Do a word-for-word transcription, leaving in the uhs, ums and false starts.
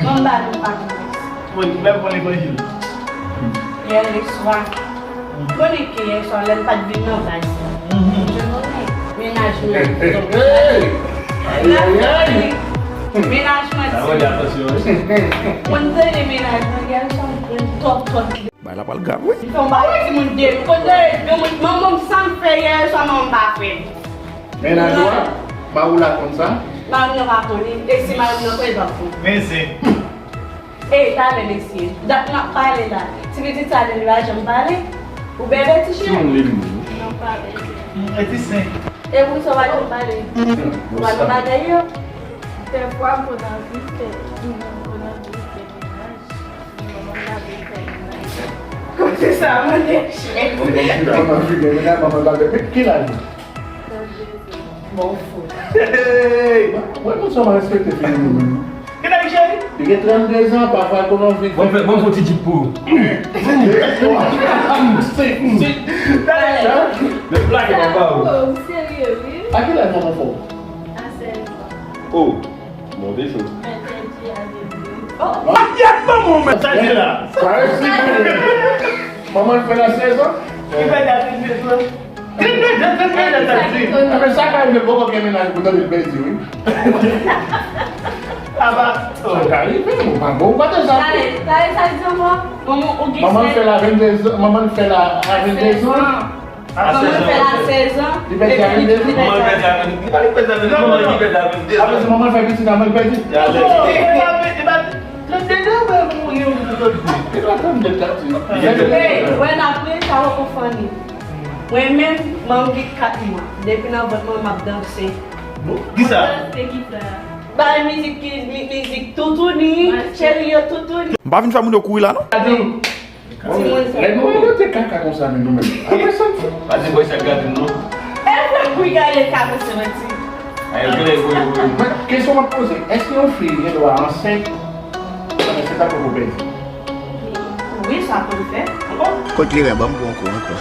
Anba nou pa gen. Mwen, lè mwen levanjil. Yè lè swa. Konnen ke yè swa, lè m pa t vin nan baz. Mwen konnen. Menaj mwen. Hey! Ay, ay, ay! Menaj mwen. Sa mwen di atansyon, wi. Mwen tande menaj mwen, yè swa, mwen twòp, twòp. Bay la pral grav, wi. Fò m ba yon timoun de, kote yon moun, manman m sa m fè yè swa, manman m pa fè. Menaj ou a, mari w la konn sa? Mari m nan pa konnen. E si mari m nan konnen, l p ap konnen. Men zen. E, talè, mesye. Dat n ap pale la. Ti pitit sa, li pa janm pale. Ou bebe, ti chen? Timoun li menm. Non, pa bebe. Mm, e ti sen. E pou sa, w pa janm pale. Ou pa nan bagay yo. Dèfwa, m konn anvi fè, m konn anvi fè menaj. Men manman m pa vle fè menaj. Kote sa, mande chen? Manman m anvi gen menaj, manman m pa vle. Men ki laj ou? Trannde zan. Bon, fou. Hey! Mwen, mwen, sa m respekte fini nou menm. Ki laj cheri? Li gen trannde zan, pafwa l konn anvi. Bon, fè, bon, fè ti djip pou ou. Talè. Men plake papa ou. Oh, ou serye, wi? A ki laj manman fè w? A sèz an. Oh, bon, de cho. Entèdi a de. Oh. Akyèt manman w, men sa di la. Sa resi. Manman l fè l a sèz an? Li fè l a vennde zan. Vennde zan, vennde zan, sa di. Enben, sa ka rive, poko gen menaj pou tande l pèdi, wi. Aba. Sa ka rive, ou pa bon, ou pa deja. Talè, talè, sa di ankò? Manman, ou gen manman l fè l a vennde zan, manman l fè l a vennde zan. Manman l fè l a sèz an. Li pèdi a vennde zan. Manman l pèdi a vennde zan. Li pa li pèdi a vennde zan. Manman li pèdi a vennde zan. Apre se manman l fè pitit la, manman l pèdi. Trannde zan, mwen mouri, ou di trannde. Li pa trannde, l ta di. Hey, wè n ap ri, sa poko funny. Mwen menm, manman m gen kat mwa. Depi nan vant mwen, m ap danse. Bon, kisa? Danse kisa? Bay mizik ki, mi-, mizik toutouni, cheri yo toutouni. M pa vin fè moun yo kouri la, non. Timoun sa. Lè nou radote kaka konsa, men nou menm. Apre sa, pa di bòy sa gade m, non. E vre, wi, gade l ka panse manti. Ay, vre, vre, vre. Men, kesyon m ap poze, èske yon fi gen dwa ansent pandan se pa poko pèdi? Wi, sa konn fèt. Kot li rè, ban m pran kou ankò.